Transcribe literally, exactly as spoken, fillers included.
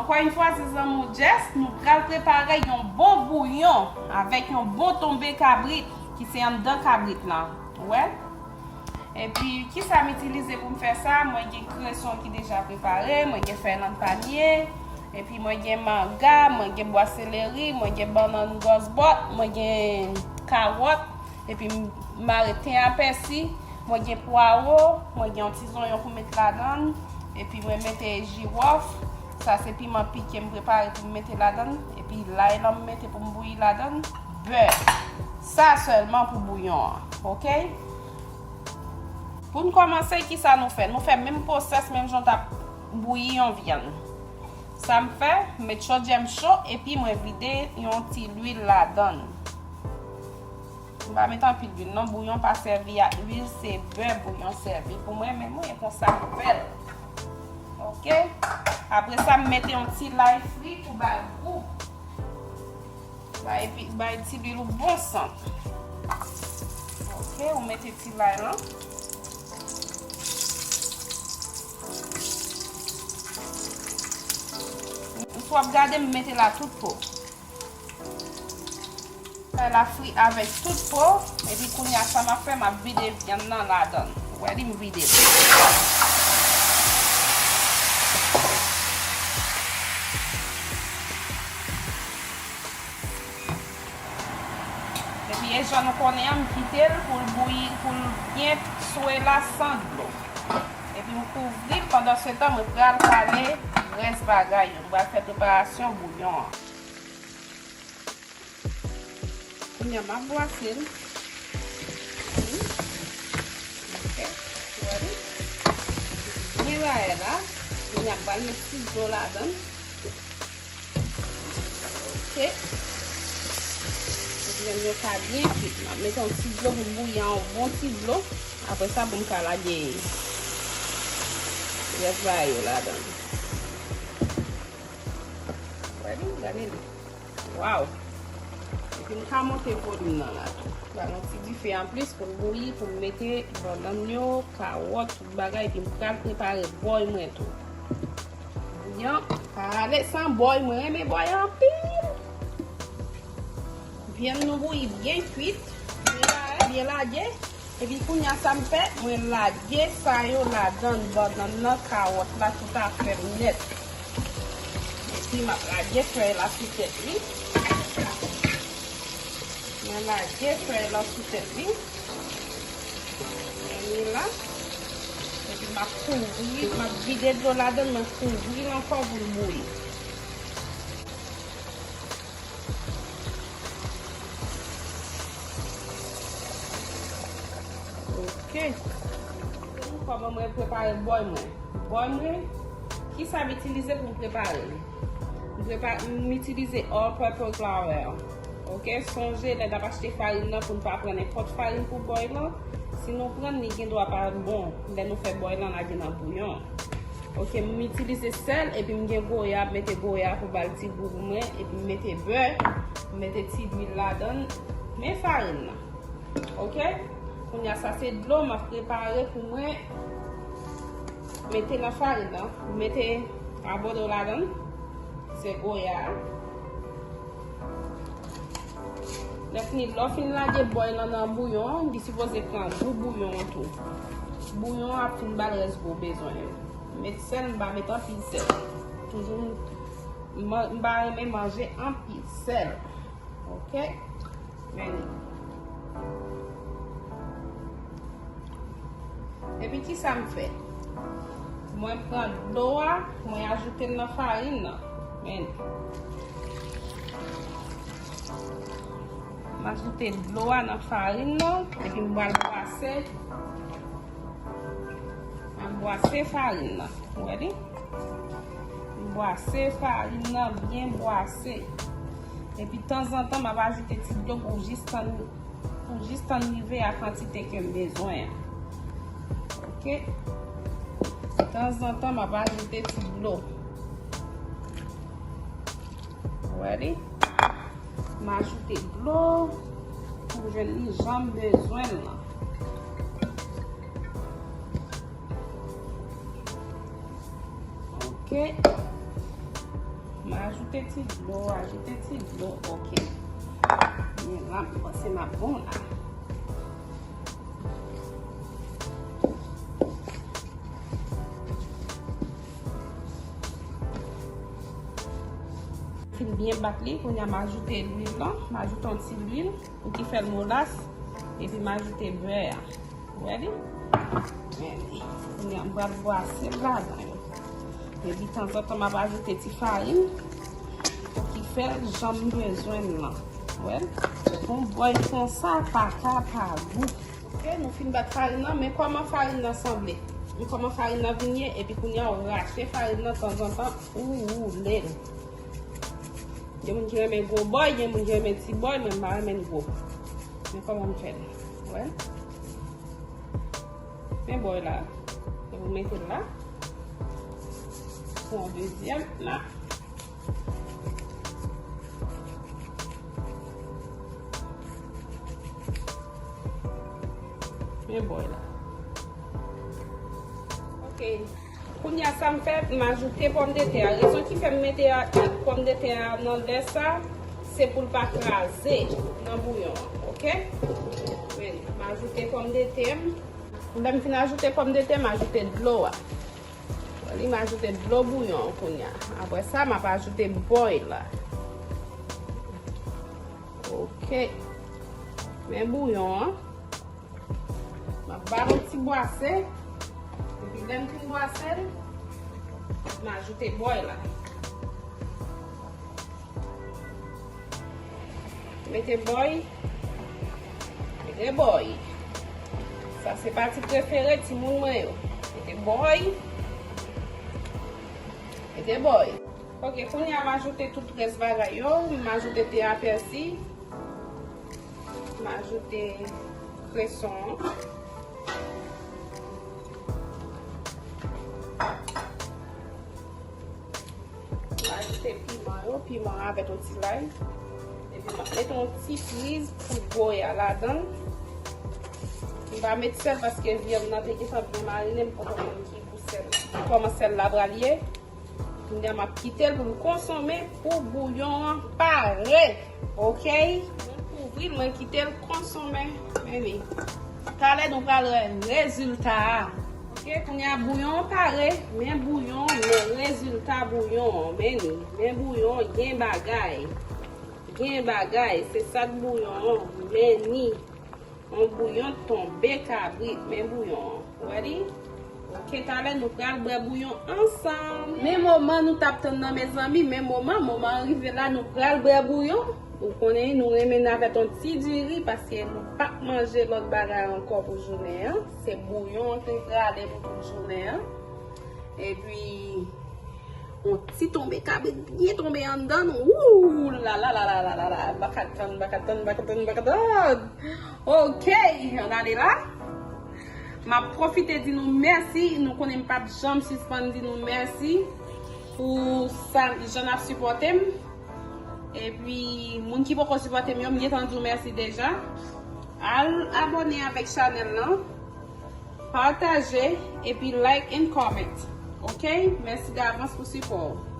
Ankò yon fwa, se zanmi w Jess, nou pral prepare yon bon bouyon avèk yon bon tonbe kabrit ki se anndan kabrit lan. Ou wè? Epi, kisa m itilize pou m fè sa? Mwen gen kreson ki deja prepare, mwen gen fèy lann panye, epi mwen gen manga, mwen gen bwa seleri, mwen gen bannann gòzbòt, mwen gen kawòt, epi m mare ten a pèsi, mwen gen pwawo, mwen gen yon ti zonyon pou met ladan l, epi mwen mete jiwòf, sa se piman pike m prepare pou m mete ladan l, epi lay lan m mete pou m bouyi ladan l, bè. Sa sèlman pou bouyon an, oke? Pou n kòmanse, kisa nou fè? Nou fè menm pwosès, menm jan w t ap bouyi yon vyann. Sa m fè, m met chodyè m cho, epi mwen vide yon ti lwil ladan l. M pa met anpil lwil non, bouyon pa sèvi ak lwil, se bè bouyon sèvi pou mwen, men mwen e konsa m fè l. Oke? Apre sa, m mete yon ti lay fri pou bay gou. Bay epi, bay ti lwil ou bon sant. Oke, ou mete ti lay lan. Si w ap gade, m mete la tout po. Fè la fri avèk tout po, epi kounye a sa m ap fè, m ap vide vyann nan ladan l. Ou wè li, m vide l. Epi e jan nou konnen an, m kite l pou l bouyi, pou l byen swe la san dlo. Epi m kouvri l, pandan se tan, mwen pral kale rès bagay yo. M pral fè preparasyon bouyon an. Kounye a, m ap bwase l. Wi. Ok. Ou wè li? Byen bagay la. Kounye a, m pral met ti dlo ladan l. Ok. Pou vyann yo ka byen kwit. M ap met yon ti dlo pou m bouyi an, yon bon ti dlo. Apre sa, pou m ka lage rès bagay yo ladan l. Ou wè li? Gade li. Waw! Epi m ka monte volim nan la tou. Ba l yon ti dife anplis pou l bouyi, pou m mete bannann yo, kawòt, tout bagay, epi m pral prepare bòy mwen tou. Bouyon, pa ale san bòy, mwen renmen bòy anpil. Vyann nou bouyi byen kwit, byen la-, byen lage. Epi kounye a sa m fè, mwen lage sa yo ladan bannann nan, kawòt la toutafè nèt. Epi m ap lage fèy la sou tèt li. Mwen lage fèy la sou tèt li. Mwen la. Epi m ap kouvri, m ap vide dlo ladan, mwen kouvri l ankò pou l bouyi. Ok. Kòman mwen prepare bòy mwen? Bòy mwen, kisa m itilize pou m prepare l? M prepa-, m itilize all purpose flour. Ok, sonje lè n ap achte farin nan pou n pa pran nenpòt farin pou bòy lan. Si nou pran l, li gen dwa pa bon lè nou fè bòy lan lage nan bouyon. Ok, m itilize sèl epi m gen goya, m mete goya pou ba l ti gou pou mwen, epi m mete bè, m mete ti lwil ladan l, men farin nan. Ok, kounye a sa se dlo m ap prepare pou mwen mete nan farin nan, m mete abòdo ladan l, se goya a. Lè fini, lè w fin lage bòy lan nan bouyon an, li sipoze pran gou bouyon an tou. Bouyon an ap fin ba l rès gou bezwen yo. Met sèl, m pa met anpil sèl. Toujou, m, m pa renmen manje anpil sèl. Ok? Men li. Epi kisa m fè? Mwen pran dlo a, mwen ajoute l nan farin nan. Men. M ajoute dlo a nan farin nan, epi m pral bwase. M ap bwase farin nan. Ou wè li? M bwase farin nan, byen bwase. Epi tanzantan, m ap ajoute ti dlo pou jis tann pou jis tann rive a kantite ke m bezwen an. Ok? Tanzantan, m ap ajoute ti dlo. Ou wè li? M ajoute dlo pou jwenn li jan m bezwen l lan. Ok. M ajoute ti dlo, ajoute ti dlo, oke. Men la, m panse m ap bon la. Fin byen bat li, kounye a m ajoute lwil lan, m ajoute yon ti lwil pou ki fè l molas, epi m ajoute bè a. Ready? Ready. Kounye a m pral bwase l ladan yo. Epi tanzantan m ap ajoute ti farin pou ki fè l jan m bezwen l lan. Well, yon bòy konsa pa ka pa gou. Ok, nou fin bat farin nan, men kòman farin nan sanble? Men kòman farin nan vin ye, epi kounye a w rache farin nan tanzantan, ou woule l. Gen moun ki renmen gwo bòy, gen moun ki renmen ti bòy, men m pa renmen l gwo. Men kòman m fè l? Well. Men bòy la. Epi w mete l la. Pran yon dezyèm la. Men bòy la. Ok. Kounye a sa m fè, m ajoute pòmdetè a. Rezon ki fè m mete a, pòmdetè a nan lè sa, se pou l pa kraze nan bouyon an, oke? Men, m ajoute pòmdetè m. Lè m fin ajoute pòmdetè, m ajoute dlo a. Li, m ajoute dlo bouyon an kounye a. Apre sa, m ap ajoute bòy la. Oke. Men bouyon an. M ap ba l yon ti bwase. Epi lè m fin bwase l, m ajoute bòy la. Mete bòy. Mete bòy. Sa se pati prefere timoun mwen yo. Mete bòy. Mete bòy. Ok, kounye a m ajoute tout rès bagay yo. M ajoute te a pèsi. M ajoute kreson an. M ajoute piman yo, piman an avèk yon ti lay. Epi m ap mete yon ti priz pou goya ladan l. M pa met sèl paske vyann nan te gentan byen marine, m poko konn ki gou sèl, kòman sèl la pral ye. Kounye a m ap kite l pou l konsome pou bouyon an pare. Ok? Mwen kouvri l, mwen kite l konsome. Men li. Talè nou pral wè rezilta a. Ok, kounye a bouyon an pare. Men bouyon, men rezilta bouyon an. Men li. Men bouyon, gen bagay. Gen bagay. Se sa k bouyon an. Men li. Yon bouyon tonbe kabrit, men bouyon an. Ou wè li? Ok, talè nou pral bwè bouyon ansanm. Men moman nou t ap tann nan, mezanmi, men moman, moman an rive la, nou pral bwè bouyon. Ou konnen, nou renmen n avèk yon ti diri, paske nou p ap manje lòt bagay ankò pou jounen an. Se bouyon an ki prale pou tout jounen an. Epi, yon ti tonbe kabrit byen tonbe anndan nou. Wou, la, la, la. M pa ka tann, m pa ka tann, m pa ka tann, m pa ka tann. Ok, ann ale la. M ap pwofite di nou mèsi. Nou konnen m p ap janm sispann di nou mèsi pou sa, jan n ap sipòte m. Epi, moun ki poko sipòte m yo, m gentan di w mèsi deja. Al abòne avèk chanèl lan. Pataje, epi like and comment. Ok? Mèsi davans pou sipò w.